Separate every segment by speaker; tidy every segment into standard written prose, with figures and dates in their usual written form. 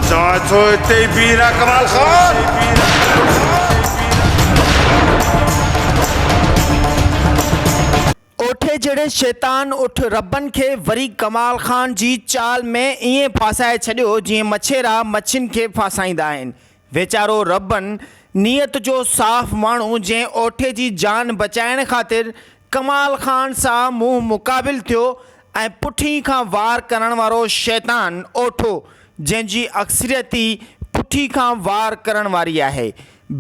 Speaker 1: چوان ٿو اتي ئي بيهه رهه ڪمال خان.
Speaker 2: اوٺي جهڙي شيطان اٺ ربن کي وري ڪمال خان جي چال ۾ ائين ڦاسائي ڇڏيو جيئن مڇيرا مڇين کي ڦاسائيندا آهن. ويچارو ربن نيت جو صاف ماڻهو جنهن اوٺي جي جان بچائڻ خاطر ڪمال خان سان منهن مقابل ٿيو ۽ پٺي کان وار ڪرڻ وارو شيطان اوٺو جنهن جي اڪثريت ئي پٺي کان وار ڪرڻ واري آهي.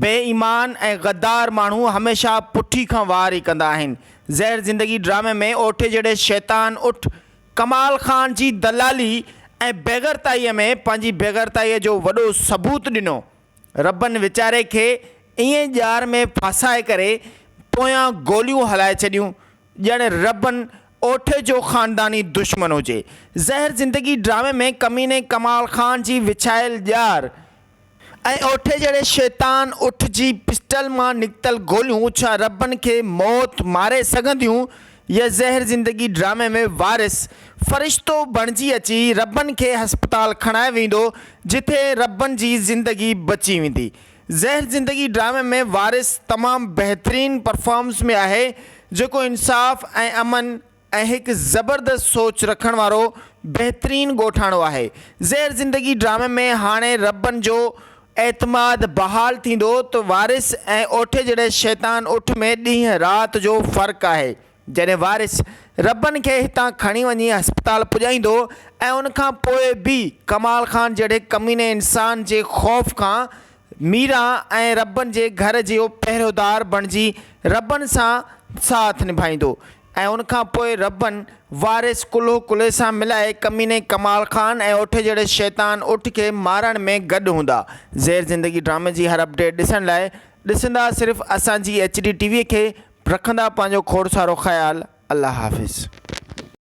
Speaker 2: بي ايمان ۽ غدار ماڻهو هميشه پٺي کان وار ئي ڪندا آهن. زهر زندگي ڊرامي ۾ اوٺي جهڙي شيطان اٺ ڪمال خان جي دلالي ۽ بيغرتائيء ۾ پنهنجي بيغرتائيء جو وڏو ثبوت ڏنو. ربن ويچاري کي ائين ڄار ۾ ڦاسائي ڪري پويان گوليون هلائي ڇڏيون ڄڻ ربن اوٺي جو خانداني دشمن هجي. زهر زندگي ڊرامي ۾ ڪميني ڪمال خان جي وڇايل ڄار ۽ اوٺي جهڙي شيطان اٺ جي پسٽل مان نڪتل گوليون ڇا ربن کي موت ماري سگهنديون يا زهر زندگي ڊرامي ۾ وارث فرشتو بڻجي اچي ربن کي هسپتال کڻائي ويندو جٿي ربن جي زندگي بچي ويندي زهر زندگي ڊرامي ۾ وارث تمام بهترين پرفارمنس ۾ آهي جيڪو انصاف ۽ امن ۽ هڪ زبردست سوچ رکڻ وارو بهترين ڳوٺاڻو آهي. زهر زندگي ڊرامي ۾ هاڻي ربن جو اعتماد بحال ٿيندو ته وارث ۽ اوٺي جهڙي شيطان اٺ ۾ ڏينهن رات جو فرق آهي. جڏهن وارث ربن کي هتان کڻي وڃي هسپتال پڄائيندو ۽ ان کان پوء به ڪمال خان جهڙي ڪميني انسان جي خوف کان ميران ۽ ربن جي گهر جو پهريدار بڻجي ربن سان ساٿ نڀائيندو ۽ ان کان پوء ربن وارث ڪلهو ڪلهي سان ملائي ڪميني ڪمال خان ۽ اوٺي جهڙي شيطان اٺ کي مارڻ ۾ گڏ هوندا. زهر زندگي ڊرامي جي هر اپڊيٽ ڏسڻ لاء ڏسندا صرف اسان جي ايڇ ڊي ٽي وي کي رکندا پنهنجو کوڙ سارو خيال الله حافظ.